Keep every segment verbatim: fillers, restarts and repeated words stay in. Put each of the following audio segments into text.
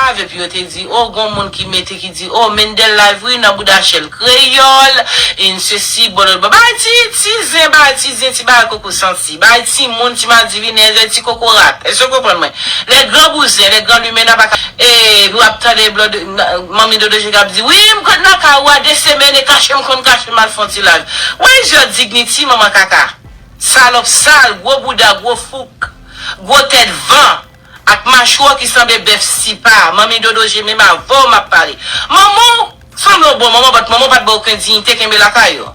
Epi yo te di, o, gon moun ki mete ki di, o, Mendel Live, wi, nan bouda Shell Kreyòl, in sesi, bon, bon, bagay ti, ti zen, bagay ti zen, ti bagay koko santi, bagay ti moun, ti madivinèz, ti kokorat. Èske w konprann mwen? Lè gran bouzen, lè gran limen nan pa ka, e, pou w ap tande blan de, nan, manmi Dodo Jek ap di, wi, m konn nan kay ou a de semèn e kache m konn kache m al fè yon ti live. Where is your dignity, manman kaka? Salòp sal, gwo bouda, gwo fouk, gwo tèt van. Ak machwè w ki sanble bèf sipa, manmi Dodo Je, menm avè w m ap pale. Manman w sanble yon bon manman, but manman w pa t ba w okenn diyite kenbe lakay ou.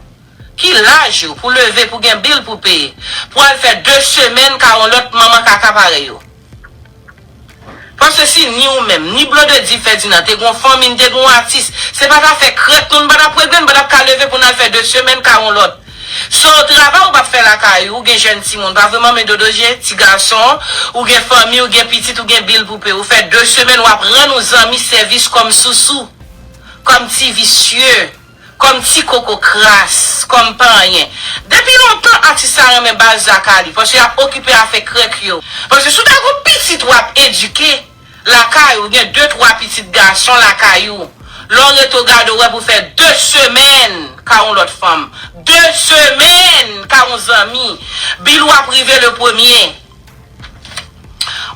Ki laj ou pou leve, pou gen bil pou peye, pou al fè de semèn kay yon lòt manman kaka parèy ou? Paske si ni ou menm, ni Blondedy Ferdinand te gen yon fanmi, n te gen yon atis, se pa t afè krèk nou, n pa t ap regle, n pa t ap ka leve pou n al fè de semèn kay yon lòt. So, travay ou p ap fè lakay ou, ou gen jèn timoun, pa vre manmi Dodo Je, ti gason, ou gen fanmi, ou gen pitit, ou gen bil pou peye, ou fè de semèn, w ap rann ou zanmi sèvis kòm sousou, kòm ti visye, kòm ti koko kras, kòm pa anyen. Depi lontan, atis sa renmen baz lakay li, paske y ap okipe afè krèk yo. Paske si w ta gen yon pitit w ap edike, lakay ou, gen de, twa pitit gason lakay ou. Lè w rete w gade w wè pou fè de semèn kay yon lòt fanm. De semèn kay yon zanmi. Bil ou ap rive le premye.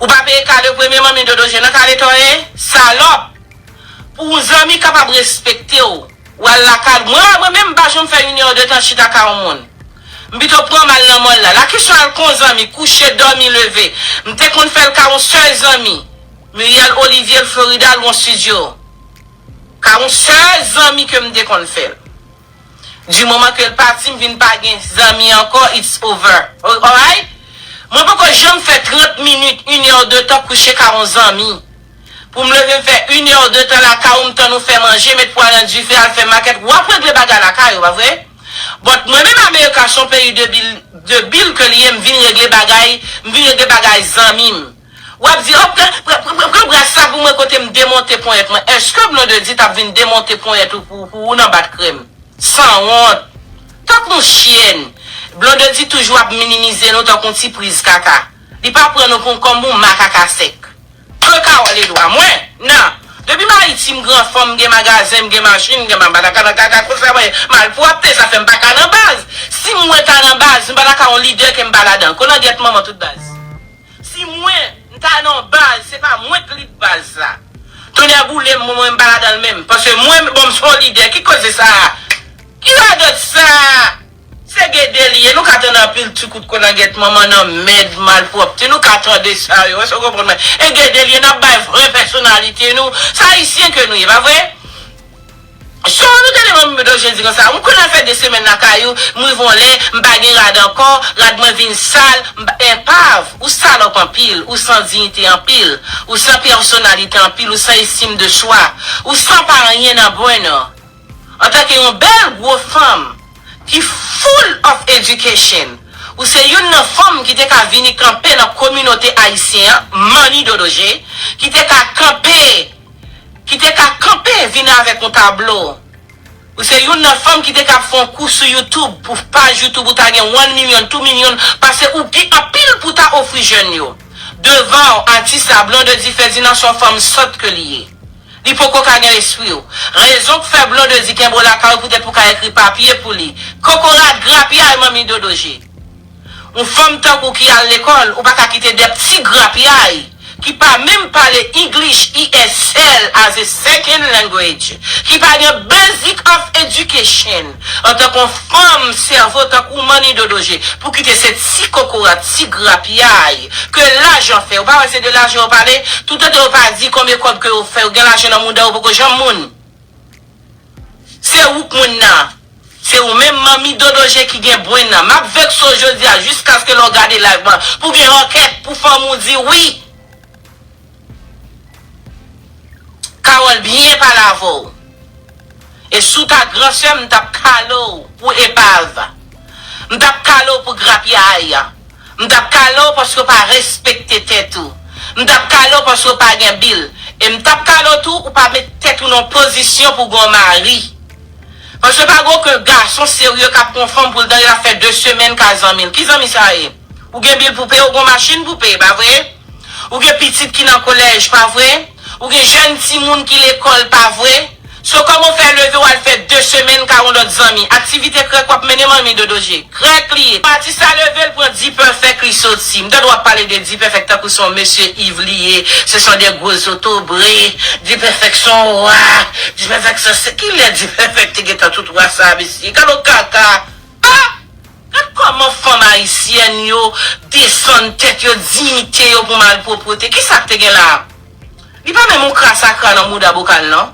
Ou pa peye kay le premye, manmi Dodo Je, nan kay leta w ye, salòp. Pou yon zanmi kapab respekte w. W al lakay, mwen, mwen menm, m pa janm fè inè de tan chita kay yon moun. M pito pran m al nan mòl la. Lakisyon al kon zanmi, kouche, dòmi, leve. M te konn fè l kay yon sèl zanmi. Muriel Olivier, Florida, lwen estidyo. Kay yon sèl zanmi ke m te konn fè l. Di moman ke l pati, m vin pa gen zanmi ankò, it's over. Alright? Mwen poko janm fè trant minit, inè de tan kouche kay yon zanmi. Pou m leve m fè inè de tan lakay ou, m tann ou fè manje, met pwa nan dife, al fè makèt, w ap regle bagay lakay ou, pa vre? But mwen menm Amerika se yon peyi de bil, de bil ke li ye, m vin regle bagay, m vin regle bagay zanmi m. W ap di, o, pran, pran, pran, pran, pran bras sa pou mwen kote m demonte ponyèt mwen. Èske Blondedy t ap vin demonte ponyèt ou pou, pou ou nan bat krèm? Sanwont. Tankou yon chyèn. Blondedy toujou ap minimize nou tankou yon ti priz kaka. Li pa pran nou pou kòm yon makaka sèk. Ke kawòl Edwa, mwen, nan. Depi m Ayiti, m gran fanm, m gen magazen, m gen machin, m gen m pa ta ka nan kaka konsa, mwen, malpwòpte, sa fè m pa ka nan baz. Si mwen ta nan baz, m pa ta ka yon lidè ke m pa ladan. Kolangèt manman tout baz. Si mwen, m ta nan yon baz, se pa mwen k lid baz la. Tonnè boule m, mwen, mwen, m pa ladan l menm. Paske mwen, bon, m se yon lidè. Ki koze sa a? Ki radòt sa a? Se gede li ye, nou ka tande anpil ti kout kolangèt manman nan mèd malpwòpte, nou ka tande sa yo, èske w konprann mwen? E gede li ye, n ap bay vrè pèsonalite nou, se Ayisyen ke nou ye, pa vre? So, nou tande manmi Dodo Je di konsa, m konn al fè de semèn lakay ou, m rive yon lè, m pa gen rad ankò, rad mwen vin sal, m pa, enpav, ou salòp anpil, ou san diyite anpil, ou san pèsonalite anpil, ou san estime de soi, ou san pa anyen nan brenn. Antanke yon bèl gwo fanm ki full of education, ou se youn nan fanm ki te ka vini kanpe nan kominote ayisyen an, manmi Dodo Je, ki te ka kanpe, ki te ka kanpe vin avèk yon tablo. Ou se youn nan fanm ki te ka fè yon kou sou YouTube, pou paj YouTube ou ta gen one million, two million, paske ou gen anpil pou ta ofri jèn yo. Devan w, atis la, Blondedy Ferdinand se yon fanm sòt ke li ye. Li poko ka gen lespri w. Rezon k fè Blondedy kenbe w lakay ou poutèt pou ka ekri papye pou li. Kokorat grapyay manmi Dodo Je. Yon fanm tankou ki al lekòl, ou pa ka kite de ti grapyay ki pa menm pale English, E S L as a second language, ki pa gen basic of education, antanke yon fanm sèvo tankou manmi Dodo Je, pou kite se ti kokorat, ti grapyay, ke lajan fè. Ou pa wè se de lajan yo pale? Toutotan yo pa di konbyen kòb ke yo fè, yo gen lajan nan mouda, yo poko janm moun. Se ou k moun nan. Se ou menm manmi Dodo Je ki gen brenn nan. M ap vekse w jodi a jiskaske lè w gade live mwen. Pou gen ankèt, pou fanmi w di wi. Kawòl byen pale avè w. E si w ta gran sè m, m t ap kale w pou epav. M t ap kale w pou grapyay. M t ap kale w paske w pa respekte tèt ou. M t ap kale w paske w pa gen bil. E m t ap kale w tou, ou pa met tèt ou nan pozisyon pou w gen yon mari. Paske pa gen okenn gason serye k ap pran fanm pou l tande l ap fè de semèn kay zanmi l. Ki zanmi sa ye? Ou gen bil pou peye, ou gen machin pou peye, pa vre? Ou gen pitit ki nan kolèj, pa vre? Ou gen jèn timoun ki lekòl, pa vre? So, kòman w fè leve w al fè de semèn kay yon lòt zanmi? Aktivite krèk w ap mennen, manmi Dodoje? Krèk li ye. Atis la leve, l pran D-Perfect, li soti. M tande w ap pale de D-Perfect tankou se yon mesye Iv li ye. Se son de gwo zotobre. D-Perfect se yon wa. D-Perfect se, se kilè D-Perfect te gentan tout wa sa, mesye? Gade yon kaka. Ah! Gad kòman fanm ayisyèn yo desann tèt yo, diyite yo pou malpwopreté. Kisa k te gen la? Li pa menm yon kras akra nan mouda Bokal, non.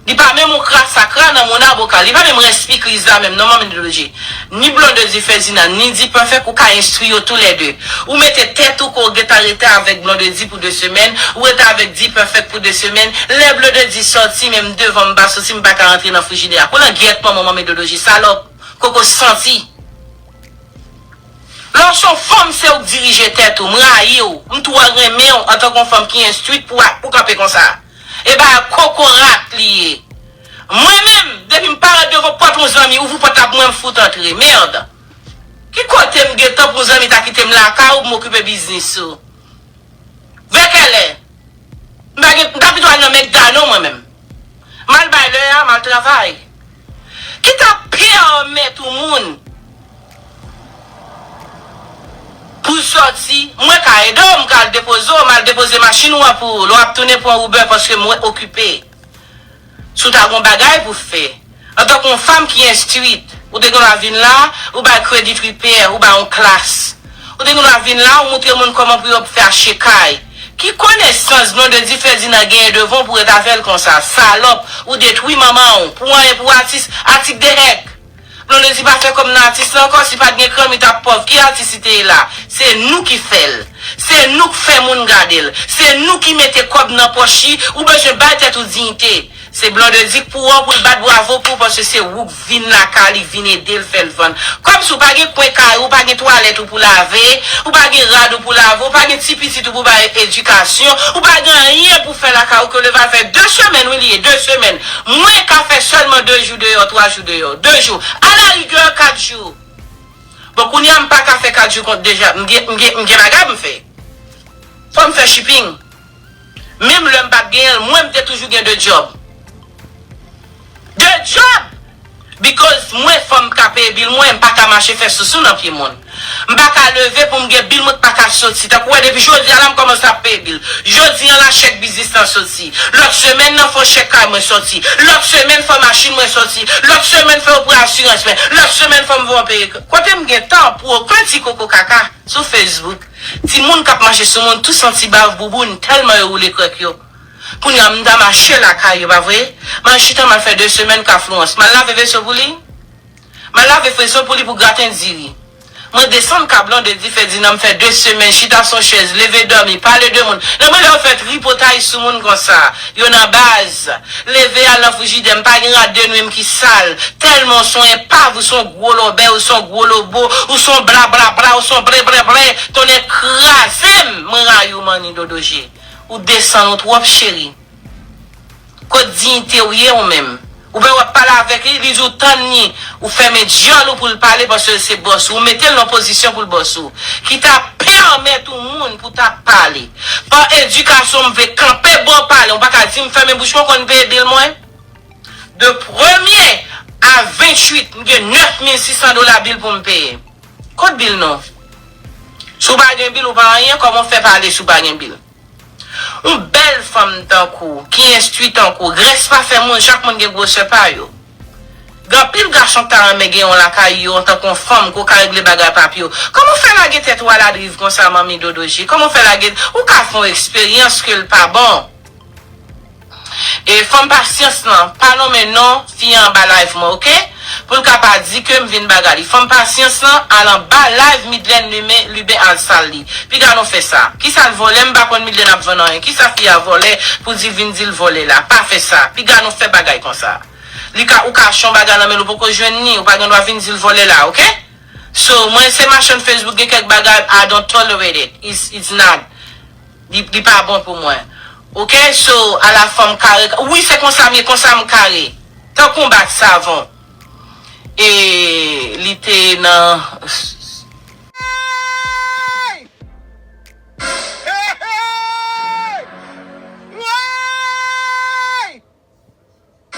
Li pa menm yon kras akra nan mouda Bokal. Li pa menm rès pikliz la menm, non, manmi Dodoje. Ni Blondedy Ferdinand, ni D-Perfect, ou ka enstwi yo toulède. Ou mete tèt ou ke w gentan rete avèk Blondedy pou de semèn, ou rete avèk D-Perfect pou de semèn. Lè Blondedy sòti, menm devan m pa soti, m pa ka rantre nan frijidè a. Kou langyèt manman manmi Dodoje, salòp, koko santi. Lè w se yon fanm, se ou k dirije tèt ou. M rayi w. M twò renmen w antanke yon fanm ki enstwit pou, pou kanpe konsa. E bagay kokorat li ye. Mwen menm, depi m parèt devan pòt yon zanmi, ouvri pòt la pou mwen, m fout antre. Mèd. Ki kote m gentan pou yon zanmi ta kite m lakay ou pou m okipe biznis ou? Vè kèlè? M pa gen, m ta pito al nan McDonald mwen menm. M al bay lè a, m al travay. Ki ta pèmèt yon moun pou sòti, mwen ka ede w, m ka al depoze w, m al depoze machin ou an pou ou, lè w ap tounen pran Uber paske mwen okipe. Si w ta gen yon bagay pou fè, antanke yon fanm ki enstwit, ou te gen dwa vin la, ou bay Credit Repair, ou bay yon klas. Ou te gen dwa vin la, ou montre moun kòman pou yo fè achte kay. Ki konesans Blondedy Ferdinand genyen devan w pou ret avè l konsa? Salòp, ou detwi manman w. Pou anyen, pou atis, atik de hèk. Blondedy pa fè kòb nan atis la ankò, si pa t gen kranm, li t ap pòv. Ki atis li te ye la? Se nou ki fè l. Se nou k fè moun gade l. Se nou ki mete kòb nan pòch li. Ou bezwen bay tèt ou diyite. Se Blondedy k pou wè w pou l bat bravo pou ou, paske se ou k vin lakay li, k vin ede l fè l vann. Kòm si w pa gen kwen kay ou, ou pa gen twalèt ou pou lave, ou pa gen rad ou pou lave, ou pa gen ti pitit ou pou bay edikasyon, ou pa gen anyen pou fè lakay ou ke leve al fè de semèn, wi, li ye, de semèn. Mwen ka fè sèlman de jou deyò, twa jou deyò, de jou. Alarigè, kat jou. Bon, kounye a, m pa ka fè kat jou kont deja. M gen, m gen, m gen bagay pou m fè. Fò m fè shipping. Menm lè m pa t genyen l, mwen, m te toujou gen de djòb. De djòb! Because mwen, fò m ka peye bil mwen, m pa ka mache fè sousou nan pye moun. M pa ka leve pou m gen bil mwen k pa ka soti. Tankou w wè, depi jodi a la, m kòmanse ap peye bil. Jodi a la, chèk biznis lan soti. Lòt semèn nan, fò chèk kay mwen soti. Lòt semèn, fò machin mwen soti. Lòt semèn, fò yo pran asirans mwen. Lòt semèn, fò m voye yon peye. Kote m gen tan pou okenn ti koko kaka sou Facebook? Timoun k ap mache sou moun, tou santi bav bouboun, tèlman yo woule krèk yo. Kounye a, m ta mache lakay yo, pa vre? M al chita, m al fè de semèn ka Florence. M al lave veso pou li. M al lave veso pou li pou graten diri. Mwen desann ka Blondedy Ferdinand, m fè de semèn, chita sou yon chèz, leve dòmi, pale de moun. Nan mwen lè yo fè tripotay sou moun konsa, yo nan baz. Leve al nan frijidè, m pa gen rad de nwi m ki sal. Tèlman w se yon enpav, ou se yon gwo lòbèy, ou se yon gwo lobo, ou se yon blablabla, ou se yon blenblenblen. Tonnè kraze m, mwen rayi w, manmi Dodoje. Ou desann ou twòp, cheri. Kot diyite w ye ou menm? Ou pa wè w ap pale avèk li, li di w tann li, ou fèmen dyòl ou pou l pale paske l se bòs ou. Ou mete l nan pozisyon pou l bòs ou. Ki ta pèmèt ou moun pou ta pale. Pa edikasyon m vle kanpe bò pale. Ou pa ka di m fèmen bouch mwen, konn peye bil mwen. De premye a venntuit, m gen nèf mil sis san dola bil pou m peye. Kot bil nou? Si w pa gen bil, ou pa anyen, kòman w fè pale si w pa gen bil? Yon bèl fanm tankou w, ki enstwi tankou w, grès pa fè moun, chak moun gen gwosè pa yo. Gen anpil gason k ta renmen gen yon lakay yo antanke yon fanm ke w ka regle bagay papye w. Kòman w fè lage tèt ou aladriv konsa, manmi Dodoje? Kòman w fè lage, ou ka fè yon eksperyans ke l pa bon. E fanm pasyans lan, pa nonmen non fi an anba live mwen, oke? Pou l ka pa di ke m vin bagay li. Fanm pasyans lan, al anba live Midlène Lubin, Lubin al sal li. Piga nou fè sa. Kisa l vòlè? M pa konn Midlène ap vann anyen. Kisa fi a vòlè pou di vin di l vòlè la? Pa fè sa. Piga nou fè bagay konsa. Li ka, ou ka achte yon bagay nan men l, ou poko jwenn li, ou pa gen dwa vin di l vòlè la, oke? So, mwen se machann Facebook, gen kèk bagay, I don't tolerate it. It's, it's not. Li, li pa bon pou mwen. Oke? So, ala fanm kare. Wi, se konsa m ye, konsa m kare. Tankou yon bat savon. E li te nan,